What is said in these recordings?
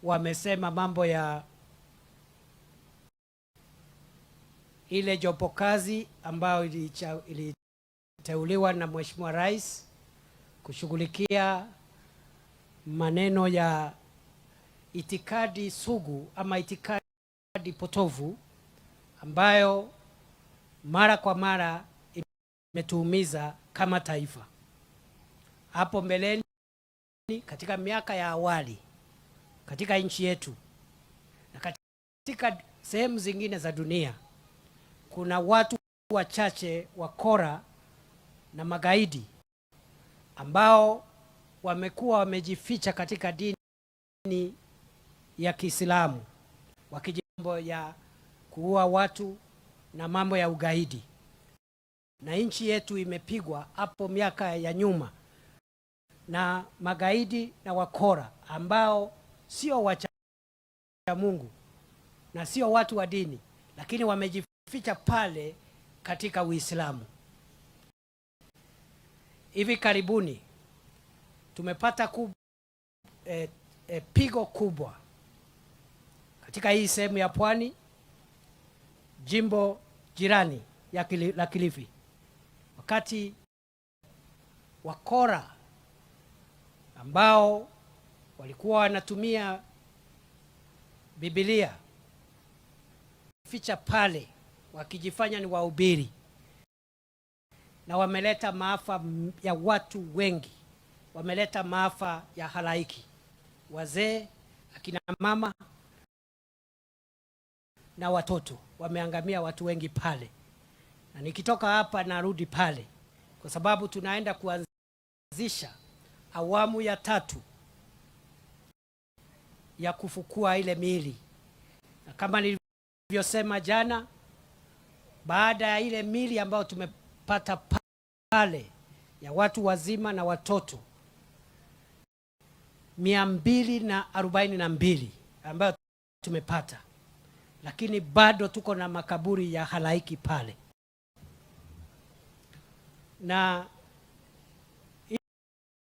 Wamesema mambo ya ile jopo kazi ambayo iliteuliwa na Mheshimiwa Rais kushughulikia maneno ya itikadi sugu ama itikadi potovu ambayo mara kwa mara imetuumiza kama taifa. Hapo mbeleni katika miaka ya awali katika nchi yetu na katika sehemu zingine za dunia, kuna watu wachache wakora na magaidi ambao wamekuwa wamejificha katika dini ya Kiislamu wakijambo ya kuua watu na mambo ya ugaidi, na nchi yetu imepigwa hapo miaka ya nyuma na magaidi na wakora ambao sio wacha Mungu na sio watu wa dini, lakini wamejificha pale katika Uislamu. Hivi karibuni tumepata pigo kubwa katika hii sehemu ya pwani, jimbo jirani la Kilifi, wakati wakora ambao walikuwa wanatumia Biblia ficha pale wakijifanya ni wahubiri, na wameleta maafa ya watu wengi, wameleta maafa ya halaiki, wazee, akina mama na watoto, wameangamia watu wengi pale. Na nikitoka hapa narudi pale, kwa sababu tunaenda kuanzisha awamu ya tatu ya kufukua ile miili, na kama nilivyosema jana, baada ya ile miili ambayo tumepata pale ya watu wazima na watoto 242 ambayo tumepata, lakini bado tuko na makaburi ya halaiki pale, na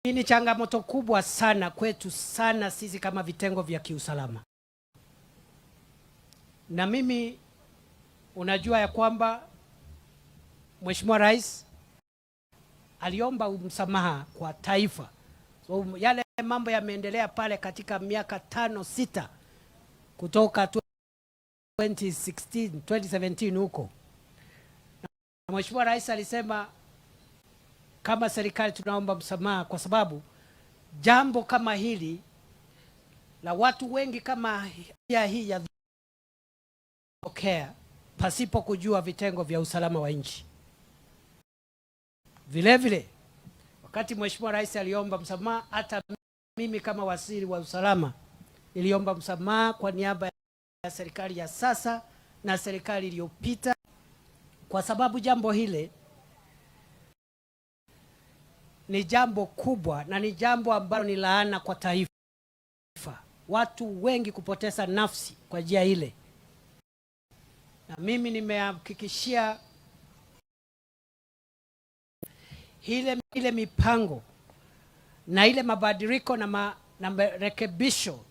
hii ni changamoto kubwa sana kwetu sana sisi kama vitengo vya kiusalama. Na mimi unajua ya kwamba Mheshimiwa Rais aliomba msamaha kwa taifa. So, yale mambo yameendelea pale katika miaka 5 6 kutoka 2016 2017 huko. Na Mheshimiwa Rais alisema kama serikali tunaomba msamaha kwa sababu jambo kama hili la watu wengi kama hii ya tokea pasipo kujua vitengo vya usalama wa nchi. Vile vile wakati Mheshimiwa Rais aliomba msamaha, hata mimi kama waziri wa usalama niliomba msamaha kwa niaba ya serikali ya sasa na serikali iliyopita, kwa sababu jambo hile ni jambo kubwa na ni jambo ambalo ni laana kwa taifa, watu wengi kupoteza nafsi kwa njia ile, na mimi nimehakikishia ile mipango na ile mabadiliko na marekebisho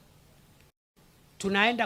tunaenda